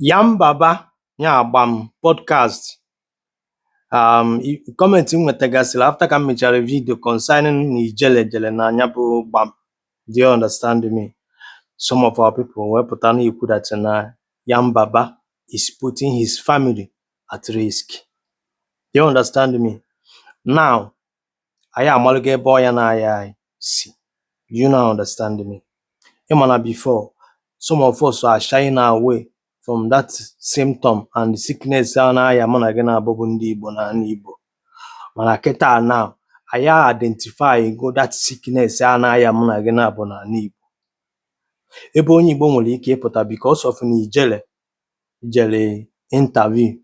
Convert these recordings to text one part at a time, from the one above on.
Yanbaba ya Gbam podcast. Comment m nwetagasịrị after ka m mechara video concerning na Ijele jele na anya bụ Gbam. Do you understand me? Some of our people wee pụta na-ekwu that na Yanbaba is putting his family at risk. Do you understand me? Now, anyị amalụgo ebe ọya na-aya anyị si. Do you now understand me? Ịma na before, some of us are shying away from that symptom and sickness a na-aya mụ na gị na-abụ bụ ndị Igbo na ala Igbo. Mana kịta now, anyị identify go that sickness a na-aya mụ na gị na-abụ n'ala Igbo. Ebe onye Igbo nwere ike ịpụta because of na Ijele jere interview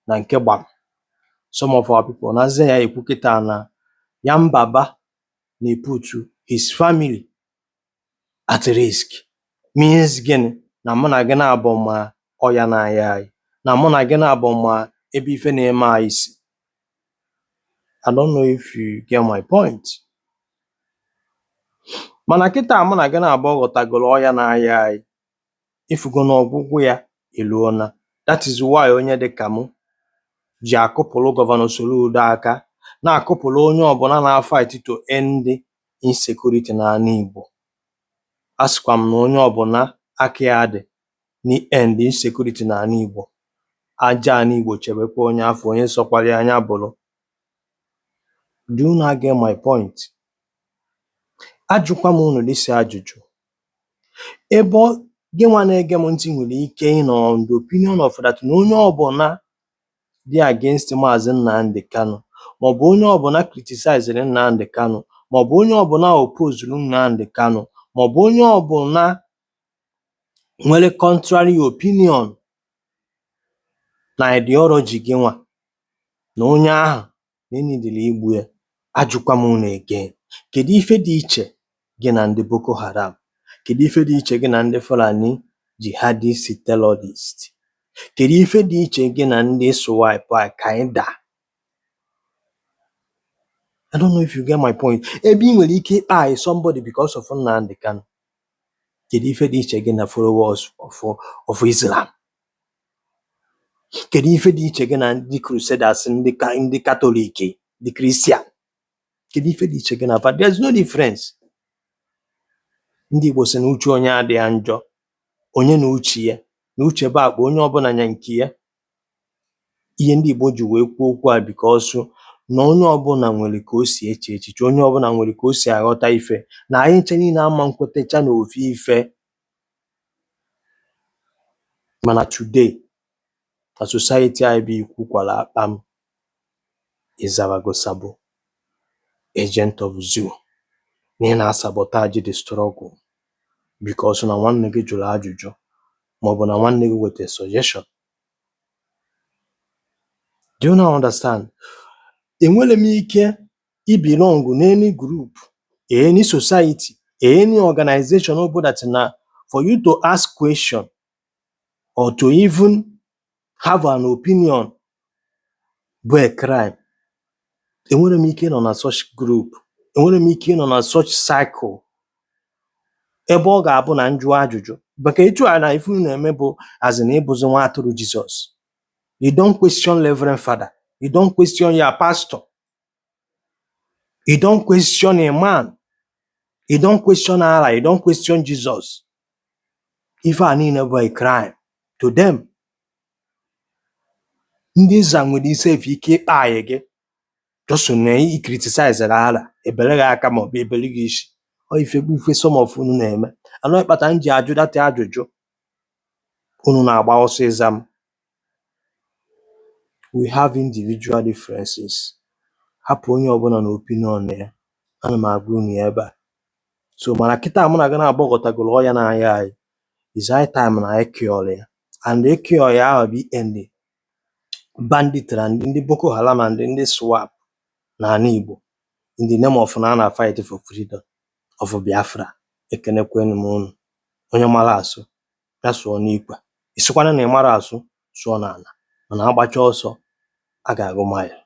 na nke Gbam. Some of our people nazie ya ekwu kịta na Yanbaba na-put his family at risk. Means gịnị? Na mụ na gị na-abụ ma ọya na-aya anyị. Na mụ na gị na-abụ ma ebe ife na-eme anyị si. I don't know if you get my point. Mana kịta mụ na gị na-abụ ghọtagoro ọya na-aya anyị. Ifugo na ọgwụgwụ ya eluona. That is why onye dịka mụ ji akụpụrụ Governor Soludo aka, na-akụpụrụ onye ọbụla na-fight to end insecurity n'ala Igbo. A sịkwa m na onye ọbụla aka ya dị n-end insecurity n'ala Igbo, aja ala Igbo chebekwa onye afọ onye sọkwara ya anya bụrụ. Do you now get my point? Ajụkwa m unu this ajụjụ. Ebe ọ gị nwa na-ege m ntị nwere ike ịnọ on the opinion of that na onye ọbụla dị against Maazị Nnamdi Kanu, maọbụ onye ọbụla criticizere Nnamdi Kanu, maọbụ onye ọbụla opposuru Nnamdi Kanu, maọbụ onye ọbụla nwere contrary opinion na ideology gị nwa, na onye ahụ na enidiri igbu ya. Ajụkwa m unu again, kedu ife dị iche gị na ndị Boko Haram? Kedu ife dị iche gị na ndị Fulani jihadist terrorist? Kedu ife dị iche gị na ndị ISWAP, Al-Qaeda? I don't know if you get my point. Ebe ị nwere ike ịkpa somebody because of Nnamdi Kanu, kedu ife dị iche gị na followers of Islam? Kedu ife dị iche gị na ndị Crusaders, ndị ka ndị Catholic, ndị Christian? Kedu ife dị iche gị na fa? There's no difference. Ndị Igbo sị na uche onye adịghị njọ, onye na uche ya na uche bụ akpa, onye ọbụla nya nke ya. Ihe ndị Igbo ji wee kwuo okwu a, because na onye ọbụla nwere ka o si eche echiche, onye ọbụla nwere ka o si aghọta ife, na anyị nche niile ama nkwetecha na ofu ife. Mana today na society anyị bụ ikwu kwara akpa m ịzabago sabo, agent of zoo, na ị na-asabotage the struggle because na nwanne gị jụrụ ajụjụ, maọbụ na nwanne gị weta suggestion. Do you now understand? Enwere m ike i belong n'any group, any society, any organization bụ that na for you to ask question or to even have an opinion bụ a crime. Enwere m ike ịnọ na such group, enwere m ike ịnọ na such cycle ebe ọ ga-abụ na njụ ajụjụ, maka etu a na ife unu na-eme bụ as in ịbụzi nwa atụrụ Jizọs. You don't question Reverend Father, you don't question your pastor, you don't question a man, you don't question Allah, you don't question Jesus. Ife a niile bụ a crime to them. Ndị Islam nwere ise efe ike ịkpa anyị gị just na i criticize Allah, ebere gị aka maọbụ ebere gị isi. Ọ ife bụ ife some of unu na-eme anọ ịkpata m ji ajụ that ajụjụ unu na-agba ọsọ ịza m. We have individual differences. Hapụ onye ọbụla na opinion ya. Ana m agwa unu ya ebe a. So mana kịta mụ na gị na-agbakọtagoro ọya na-aya anyị, is high time na anyị cure ya, and cure ya ahụ bụ end banditry and ndị Boko Haram and ndị ISWAP n'ala Igbo in the name of na a na fight for freedom of Biafra. Ekenekwenu m unu. Onye mara asụ ya sụọ n'ikwe, ịsịkwana na ị mara asụ, sụọ n'ala. Mana agbacha ọsọ a ga-agụ mile.